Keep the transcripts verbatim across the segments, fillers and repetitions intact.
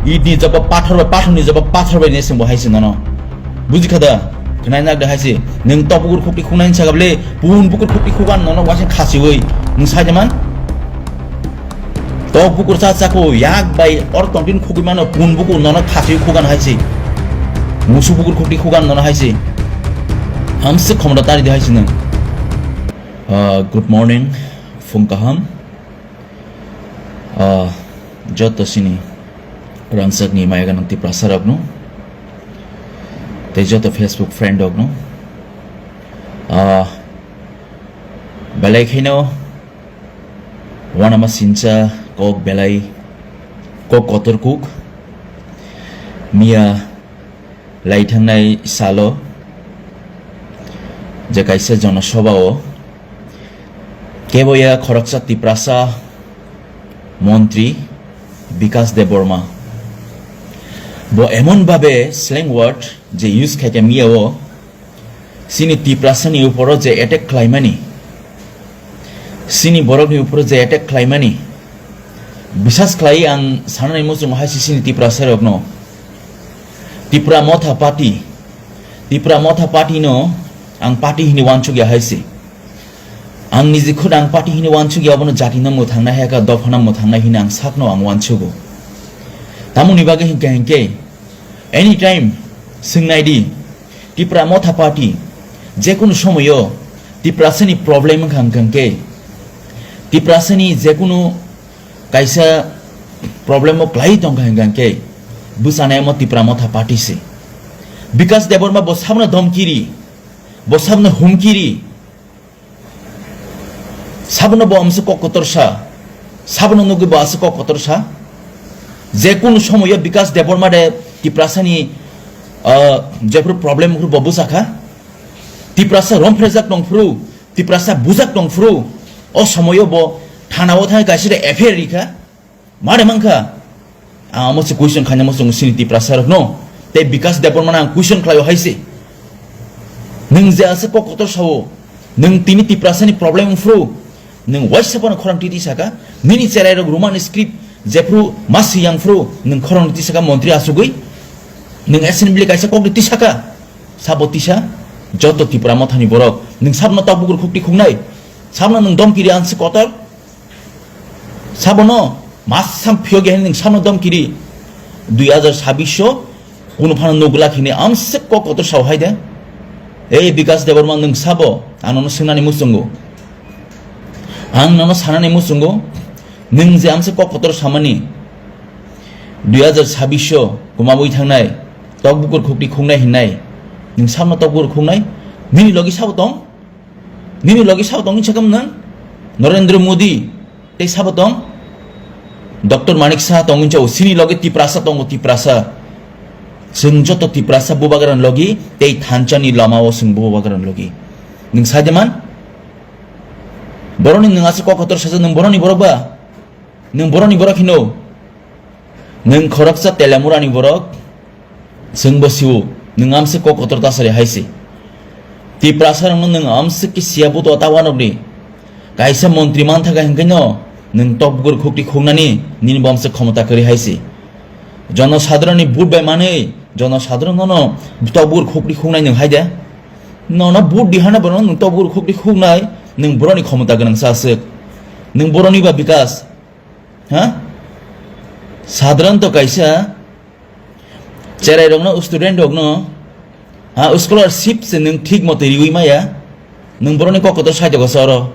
Idni jaba pathor bai, pathor ni jaba pathor bai ne sengbo hai se nono. Buji khada? Khnai nak da hai se. Nwng tok bukur khukti khuknai sa gable, pun bukur khukti khukan nono waise khasiwi. Nwng sai de man? Tok bukur sa sako yak bai or tongtin khukui mano pun bukur nono khasiwi khukan hai se. Musu bukur khukti khukan nono hai se. Hamse khomda tari de hai se nwng. Ah, good morning, phung kaham. Ah, joto sini rangchakni maya ganang Tiprasa rokno, tei joto Facebook friend rokno, ah, belai kheno wanama sincha kok belai kok kotor kuk miya lai thangnai salo je kaisa jonosobha o keboya khoroksa Tiprasa montri Bikas Debbarma bo emon babe slang word je use khaikha miya o sini Tiprasa ni uporo je attack khlaimani, sini borok ni uporo je attack khlaimani, bisas khlai ang sanani muchung hai si sini Tiprasa rokno. Tipra Motha Party, Tipra Motha Party no ang party hini wansuk ya hai si. Ang niji khud ang party hini wansuk ya, abono jati no mwthang nai hai ka, dopha no mwthang nai hini ang sak no ang wansugo. Tamoni bagwi hinkhe hinkhe anytime swngnai di, Tipra Motha Party jekunu somoyo Tiprasani problem wngkha hwnkhe, Tiprasani jekunu kaisa problem o kwlai tongkha hwnkhe bwchanai omo Tipra Motha Party se. Bikas Debbarma bo sabno domkiri, bo sabno humkiri, sabono bo amse kok kotor sa, sabono nugwi bo ase kok kotor sa. Jekunu somoyo Bikas Debbarma de Tiprasani, ah, jephru problem phru bo bwsakha. Tiprasa romphreijak tongphru, Tiprasa bujak tongphru, o somoyo bo thana o thangwi kaisa de F I R rikha. Mare mankha? Ang amo se question khaina mo chwng sini Tiprasa rokno. Tei Bikas Debbarmano ang question khlaio hai se. Nwng je asa kok kotor sao, nwng tini Tiprasani problem phru, nwng waisa phano khorang titi saka, nini cherai rok Roman script jephru masi yang phru, nwng khorang titi saka montri asugwi, nwng assembly kaisa kok titi saka, sabo tisa, joto Tipra Mothani borok, nwng sabno tok bukur khukti khuknai, sabno nwng domkiri ang se kotor, Sabono masam phiyok ya nwng samno dom kiri dui hajar sabbish o kunu phano nugla khini amswk kok kotor sao hai de. Ei Bikas Debbarma nwng sabo ang nono swngnani muchungo. Ang nono sanani muchungo nwng je amswk kok kotor samani dui hajar sabbish o kumabwi thangnai tok bukur khukti khungnai hinnai nwng samno tok bukur khungnai nini logi sabo tong? Nini logi sao tongwi sakam nang? Narendra Modi tei sabo tong? Doctor Manik Saha tongwi chao, sini logi Tiprasa tongo, Tiprasa. Chwng joto Tiprasa bubagrani logi tei thansa ni lama o chwng bubagrani logi. Nwng sai de man? Boroni nwng asa kok kotor saja nwng boroni borok ba? Nwng boroni borok hino? Nwng khoroksa Telamurani borok, chwngbo siwo, nwng amswk kok kotor tasari hai se. Tiprasa rokno nwng amswk khe siya buto ta wanokni. Kaisa montri manthaga hinkhe no, nwng tok bukur khukti khuknani, nini bo amswk khomota kwrwi hai se. Jono sadharonni vote bai manwi, jono sadharon nono tok bukur khukti khuknai nwng hai de. Nono vote di hana bono nwng tok bukur khukti khuknai, nwng boroni khomota gwnang sa aswk. Nwng boroni ba bikas. Ha? Sadharanto kaisa cherai rokno, student rokno, ha, scholarship se nwng thik moto riwi maya, nwng boroni kok kotor sai dogo sa oro.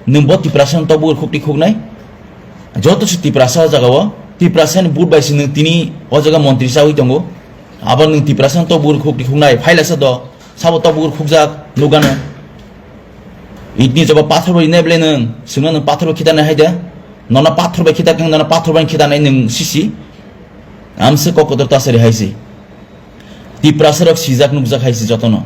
Nwng bo Tiprasa no tok bukur khukti khuknai? Joto se Tiprasa o jaga o, Tiprasa ni vote bai se nwng tini o jaga montri chawi tongo. Abo nwng Tiprasa no tok bukur khukti khuknai, phaila sa do, sabo tok bukur khukjak, nugano. Itni joba pathor bai nai bele nwng, sungno nwng pathor bai khitanai hai de. Nono pathor bai khitak, nono pathor bai khitanai nwng sisi. Amse kok kotor tasari hai se. Tiprasa rok sijak nukjak hai se jotono.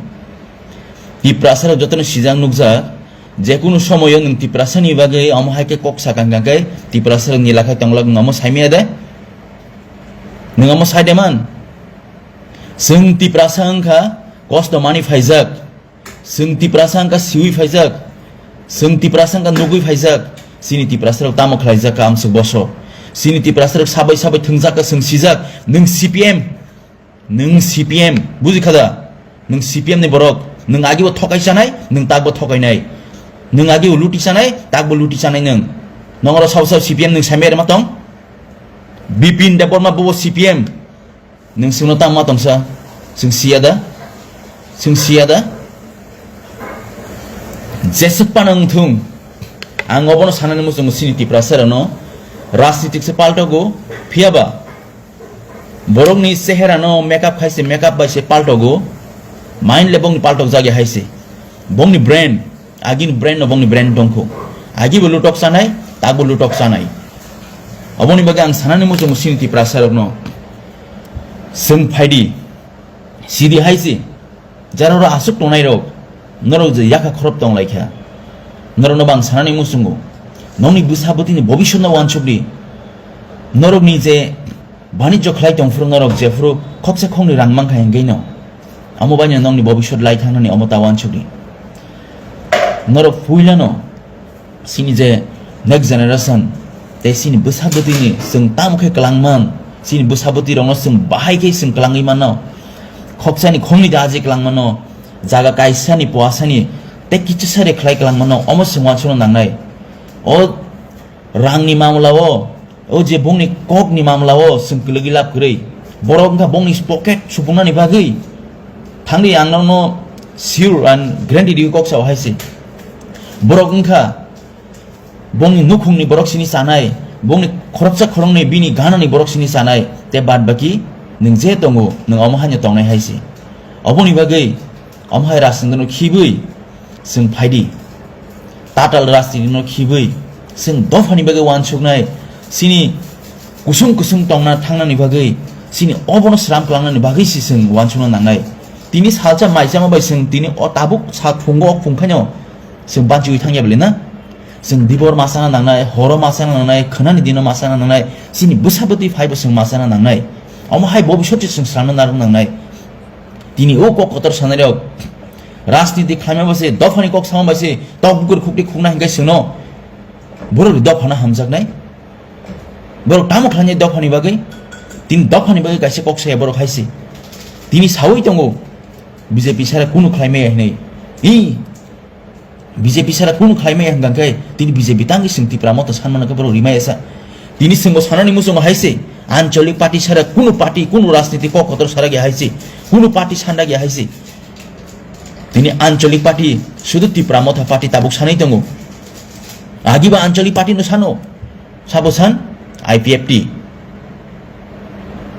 Tiprasa rok jotono sijak nukjak. Jekunu somoyo nwng Tiprasa ni bagwi omo hai khe kok sakang kang khe Tiprasa rok ni lakhai tonglak nwng omo saimaya de. Nwng omo sai de man. Chwng Tiprasa wngkha kosto mani phaijak. Chwng Tiprasa wngkha siwi phaijak, chwng Tiprasa wngkha nugwi phaijak, chini Tiprasa rok tamo khlaijak kha amswk boso. Chini Tiprasa rok sabai sabai thwngjak ka, chwng sijak, nwng C P M, nwng C P M, buji kha da? Nwng C P M ni borok, nwng agi bo thokai chanai, nwng tak bo thokai nai, nwng agi bo luti chanai, tak bo luti chanai nwng. Nongoro sabo sabo C P M nwng samai rwma tong? Bipin Debbarma bo C P M, nwng chwngno tamo ma tongsa? Chwng siya da? Chwng siya da? Jeswk phano wng thung, ang obono sanani muchungo chini Tiprasa rokno, rajnitik se paltogo, phiya ba borokni chehera no makeup khai se, makeup bai se paltogo, mind le bongni paltok jagya hai se, bongni brain, agini brain no bongni brain tongkho, agi bo lutok chanai, tak bo lutok chanai. Oboni bagwi ang sanani muchungo chini Tiprasa rokno, chwng phaidi, sidi hai se, jararo aswk tongnai rok, norok je yakha khorop tong lai kha, norok no bang sanani muchungo, nokni bwsa bwtwi ni bobisot no wansuk di, norok ni je banijyo khlai tong phuru norok jephuru khoksa khoknwi rang mankha hingwi no, omo bai no nokni bobisot lai thangnani omo ta wansuk di. Norok puila no chini je next generation tei chini bwsa bwtwi ni chwng tamo khe kwlangman, chini bwsa bwtwi rok no chwng bahai khe chwng kwlangwi mano, khoksa ni khoknwi da aji kwlangmano, jaga kaisa ni puasa ni tei kichisa re khlai kwlangmano, omo chwng wansuk no nangnai. O rang ni mamla o, o je bongni kok ni mamla o chwng kwlwgwi lab kwrwi. Borok wngkha bongni pocket supuknani bagwi. Thangdi ang nokno sure and guarantee riwi kok sao hai se. Borok wngkha bongni nukhungni borok sini chanai, bongni khoroksa khoroknwi bini ganani borok sini chanai, tei bad baki nwng je tongo, nwng omo haino tongnai hai se. Oboni bagwi omo hai rajniti no khibwi chwng phaidi. Tatal rajniti no khibwi chwng dophani bagwi wansuknai, chini kusung kusung tongna thangnani bagwi, chini obono sram kwlangnani bagwi se chwng wansukna nangnai. Tini salsa maisama bai chwng tini o tabuk sak phungo o phung khaino chwng banchiwi thangya bwle na? Chwng dibor ma sana nangnai, horo ma sana nangnai, khwnani dino ma sana nangnai, chini bwsa bwtwi phaibo chwng ma sana nangnai. Omo hai bobisot se chwng sramna narwk nangnai. Tini o kok kotor sanai rok rajniti khlaima bai se, dophani kok sama bai se, tok bukur khukti khukna hinkhe chwngno borok dophano hamjaknai. Borok tamo khlainai dophani bagwi? Tini dophani bagwi kaisa kok saya borok hai se. Tini sawi tongo B J P sara kunu khlaimaya hinwi. I B J P sara kunu khlaimaya hwnkha khe tini B J P tangwi chwng Tipra Motha sanmano khe borok rimaya sa. Tini chwngbo sanani muchungo hai se, ancholik party sara kunu party, kunu rajniti kok kotor sara ya hai se, kunu party sanda ya hai se. Tini ancholik party sudu Tipra Motha party tabuk sanai tongo. Agiba ancholik party no sano, sabo san I P F T.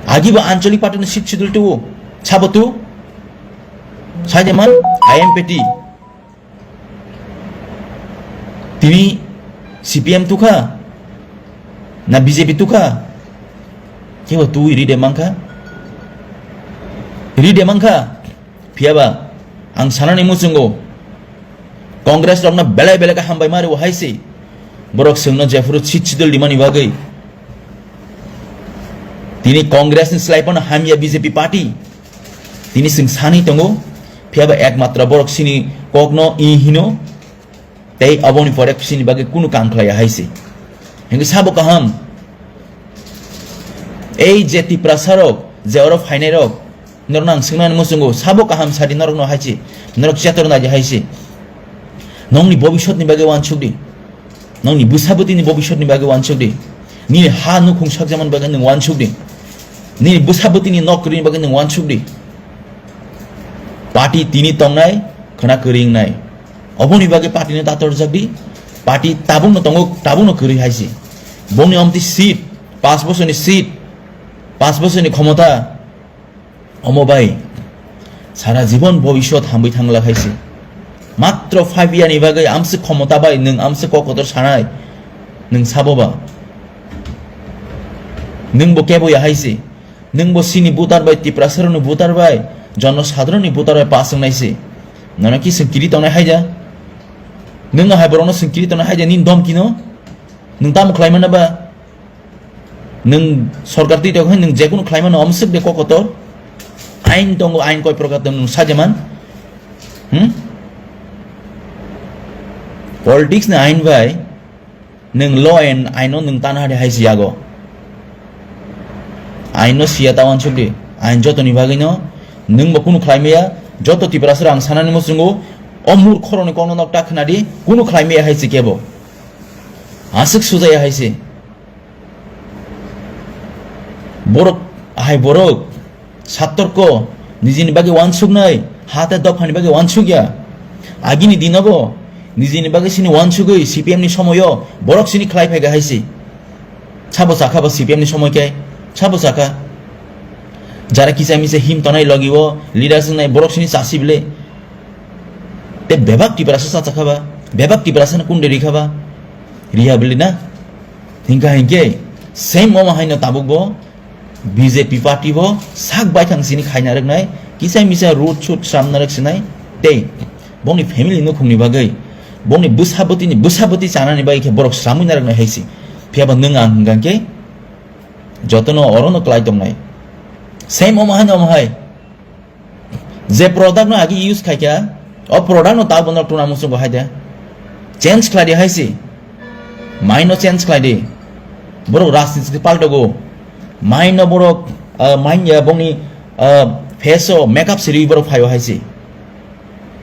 Agiba ancholik party no seat schedule tuo, sabo tu, sajeman I M P T. Tini C P M tukha na B J P tukha? Kebo twi ri de mankha? Ri de mankha? Phiyaba ang sanani muchungo, Congress rokno belai belai khe hambai mari o hai se. Borok chwngno jephuru seat schedule rimani bagwi. Tini Congress ni slai phano hamya B J P party. Tini chwng sanwi tongo, phiyaba ekmatro borok chini kokno i hino, tei aboni pore chini bagwi kunu kam khlaiya hai se. Hinkhe sabo kaham, ei je Tiprasa rok, je oro phainai rok, norokno ang swngnani muchungo, sabo kaham sadi norokno hai se, norok chetor nai hai se. Nongni bobisotni bagwi wansuk di. Nongni bwsa bwtwini bobisotni bagwi wansuk di. Nini ha nukhung sakjakmani bagwi nwng wansuk di. Nini bwsa bwtwini nok kwrwini bagwi nwng wansuk di. Party tini tongnai, khwna kwrwi wngnai. Oboni bagwi party no tatorjak di. Party tabukno tongo, tabukno kwrwi hai se. Bongni omtwi seat, panch bosorni seat, panch bosorni khomota. Omo bai sara jibon bobisot hambai thangla hai se. Matro five year ni bagwi amswk khomota bai nwng amswk kok kotor sanai, nwng sabo ba? Nwng bo kebo ya hai se. Nwng bo sini voter bai, Tiprasa rokni voter bai, jono sadharonni voter bai pass wngnai se. Nono ki swng kiri tongnai hai ja? Nwng hai borokno swng kiri tongnai hai ja nini domkino? Nwng tamo khlai mano ba? Nwng sorkar twi tongkhe nwng jekunu khlai mano, omswk de kok kotor. Ain tongo, ain koi prokar tongo nwng sajeman. Hmm? Politics ni ain bai nwng law and ain no nwng tana hade hai se yago. Ain no siya ta uansuk di. Ain joto ni bagwi no nwng bo kunu khlai maya, joto Tiprasa rok ang sanani muchungo, o murkho rok ni kok no nok ta khna di, kunu khlai maya hai se kebo. Aswk sujaya hai se. Borok, ahai borok, satorko, nijini bagwi uansuknai, ha tei dophani bagwi uansukya. Agini dinobo, nijini bagwi sini uansugwi C P M ni somoyo, borok sini khlai phaikha hai se. Sabo sakha ba C P M ni somoi khe, sabo sakha. Jara kisa misa him tonai logi o, leaders wngnai borok sini chasi bile. Te bebak Tiprasa sa sakha ba, bebak Tiprasa no kunde rikha ba, riya bile na. Hingka hingke, same omo haino tabuk bo B J P party bo sak baithang sini khaina rwknai, kisa misa road shoot sramna rwk sinai, tei bongni family nukhungni bagwi, bongni bwsa bwtwini bwsa bwtwi chanani bagwi khe borok sramwi narwknai hai se. Phiya ba nwng ang hwnkha khe jotono orono klai tongnai. Same omo hai, omo hai. Je product no agi use khai kha, o product no ta bono tuna muchungo hai de. Change khlai di hai se. Mind no change khlai di. Borok rajniti paltogo. Mind no borok, ah, mind ya bongni, ah, face o makeup siri borok phaio hai se.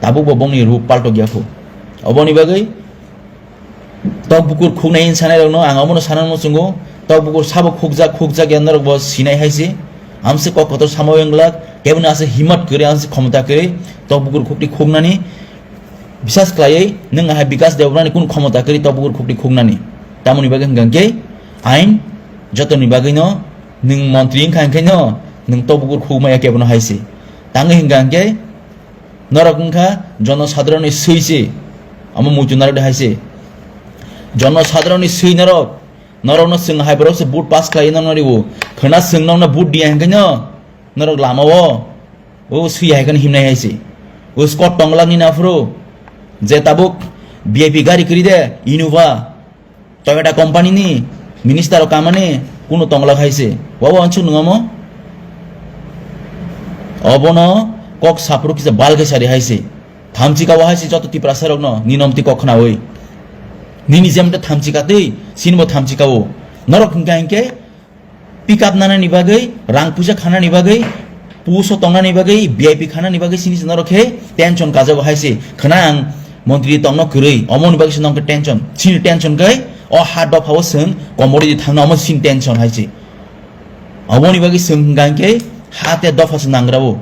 Tabuk bo bongni rup paltok ya kho. Oboni bagwi tok bukur khuknai hin sanai rokno ang omono sana muchungo. Tok bukur sabo khukjak, khukjak ya norok bo sinai hai se. Amse kok kotor samo wng glak, keboni ase himat kwrwi, amse khomota kwrwi tok bukur khukti khuknani. Bisas khlaiwi nwng hai Bikas Debbarmani kunu khomota kwrwi tok bukur khukti khuknani. Tamoni bagwi hwnkha khe ain jotoni bagwino nwng montri wngkha hwnkhe no nwng tok bukur khukmaya kebono hai se. Tangwi hwnkha hwnkhe norok wngkha jono sadharonni swi se, omo muitu narwk de hai se. Jono sadharonni swi norok, norokno chwng hai borok se vote pass khlai norokno riwo. Khwna chwng nokno vote diya hwnkhe no norok lama o, o swi hai kheno himnai hai se. O Scott Tonglak ni naphuru je tabuk V I P gari kwrwi de, Innova, Toyota company ni minister rok kamani kunu tongla hai se. Wabo ansuk nung omo? Obono kok saphuru kisa bal khe sari hai se. Thamchi kawo hai se joto Tiprasa rokno ninomti kok khnawi. Nini jemte thamchi katwi, sinbo thamchi kawo. Norok hingka hingke pick up nanani bagwi, rang puisa khanani bagwi, puso tongnani bagwi, V I P khanani bagwi sini se norok khe tension kajago hai se. Khwna ang montri tongno kwrwi, omoni bagwi se nongkhe tension. Sini tension khe o ha dopha o chwng komori di thangna omo sini tension hai se. Omoni bagwi chwng hwnkha hwnkhe ha te dopha se nangrabo.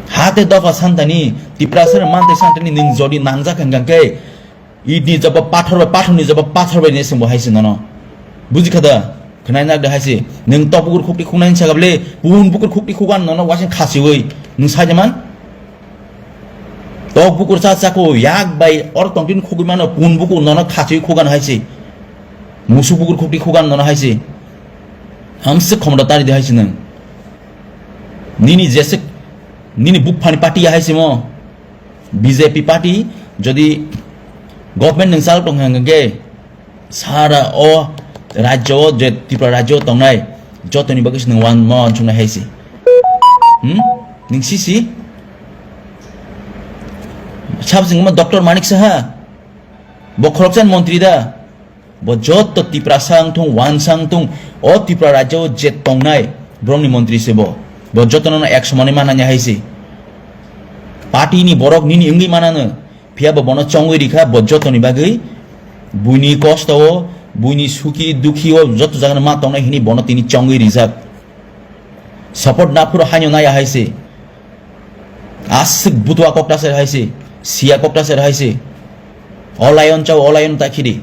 Ha te dopha santani, Tiprasa mantri santani nwng jodi nangjak hwnkha hwnkhe, Idni jaba pathor bai, pathorni jaba pathor bai hinwi swngbo hai se nono. Buji kha da? Khwnai nak da hai se. Nwng tok bukur khukti khuknai hinsa kable, pun bukur khukti khukan nono waising khasiwi. Nwng sai man? Tok bukur cha chako yak bai or tongtin khugwi mano pun bukur nono khasiwi khugan hai se. Musu bukur khukti khugan nono hai se. Hamse khomda tari de hai se nwng. Nini jesek, nini buphani party ya hai se mo. B J P party jodi government nwng chal tong hwnkhe sara o rajyo o je Tripura rajyo o tongnai jotoni bagwi se nwng wan ma wansuknai hai se. Hmm? Nwng sisi? Sab singma Doctor Manik Saha bo khoroksa montri da. Bo joto Tiprasa wng thung, wansa wng thung, o Tripura rajyo o je tongnai borokni montri se bo. Bo jotono no ek somani manani hai se. Party ni borok nini wngwi manano, phiya bo bono chongwi rikha, bo jotoni bagwi buini kosto o, buini suki dukhi o joto jagano ma tongnai hini bono tini chongwi rijak. Support naphuru haino naya hai se. Aswk butua kokta ser hai se, siya kokta ser hai se. O lion chao, o lion ta khidi.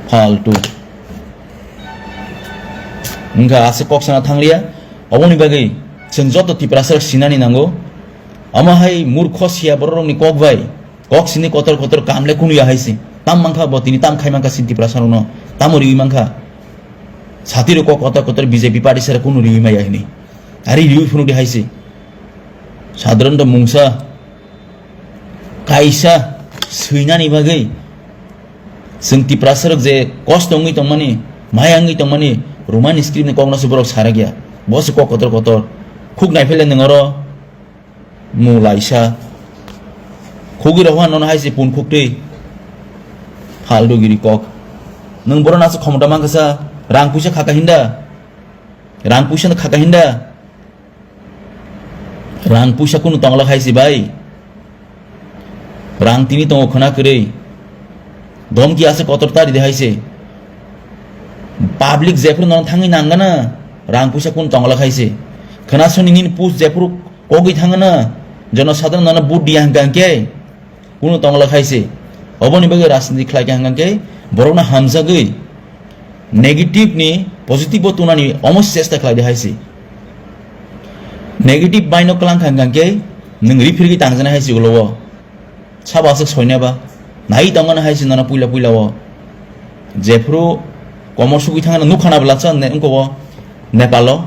Faltu. Wngkha aswk kok sana thangliya. Oboni bagwi chwng joto Tiprasa rok sinani nango. Omo hai murkho siya borok rokni kok bai kok sini kotor kotor kam le kunu ya hai se. Tam mankha bo tini tam khai mankha sin Tiprasa rokno. Tamo riwi mankha. Sati rok kok kotor kotor B J P party sara kunu riwi maya hini. Ari riwi phunuk di hai se. Sadharanto mungsa kaisa swinani bagwi chwng Tiprasa rok je kosto wngwi tongmani, maya wngwi tongmani, Roman script ni kokno se borok sarakya. Bo se kok kotor kotor. Khuk naiphele nwng oro mulaisa. Khugwi rok nono hai se pun khuktwi. Phaldu giri kok. Nwng borok nasu khomota mankha sa. Rang puisa khaka hinda. Rang puisa no khaka hinda. Rang puisa kunu tongla khaisi bai. Rang tini tongo khwna kwrwi. Domki ase kotor tari de haise. Public jephuru nono thangwi nangana. Rang puisa kunu tongla khaisi. Khwna soni nini post jephuru kogwi thangana. Jono sadharano nono vote diya hwnkha hwnkhe. Kunu tongla khaise. Oboni bagwi rajniti khlai kha hwnkhe borokno hamjagwi negative ni positive o tunani omo chesta khlai de haise. Negative bai no klang kha hwnkhe nwng rifirgwi tangjana haise ulo o. Sabo aswk soina ba. Nai tongana haise nono puila puila o. Jephuru komor sugwi thangna nukha na bwlasa ne wngko o Nepal o.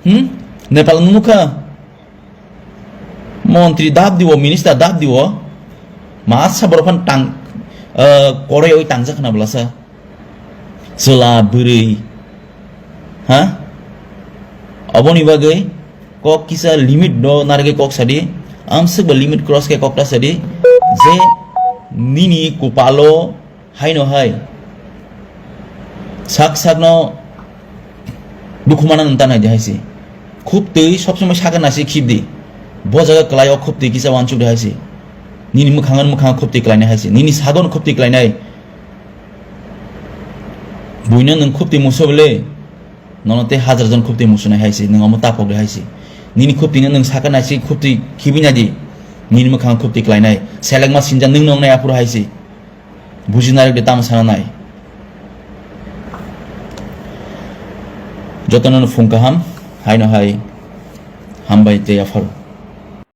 Hmm? Nepal no nukha. Montri dap diwo, minister dap diwo. Masa borok phan tang, eh, koroi oi tangjak khna bwlasa. Chwla bwrwi. Ha? Oboni bagwi kok kisa limit do narwgwi kok sadi. Amswk bo limit cross khe kok ta sadi. Je nini kupalo Haino hai. Sak sakno dukhu mana nang tanai de haisi. Khub twi sob somoi sakha nasi khib di. Bo jaga kwlai o khub twi kisa wansuk de haisi. Nini mwkhang mwkhang khub twi kwlainai haisi. Nini sagon khub twi kwlainai. Buino nwng khub twi muso bwle. Nono tei hajar jon khub twi musunai haisi. Nwng omo tapok de haisi. Nini khub twi no nwng sakha nasi khub twi khibina di. Nini mwkhang khub twi kwlainai. Selengma sinja nwng nongnai aphuru haisi. Bujinai rok de tamo sana nai. Jotono no phung kaham, haino hai hambai tei yapharo.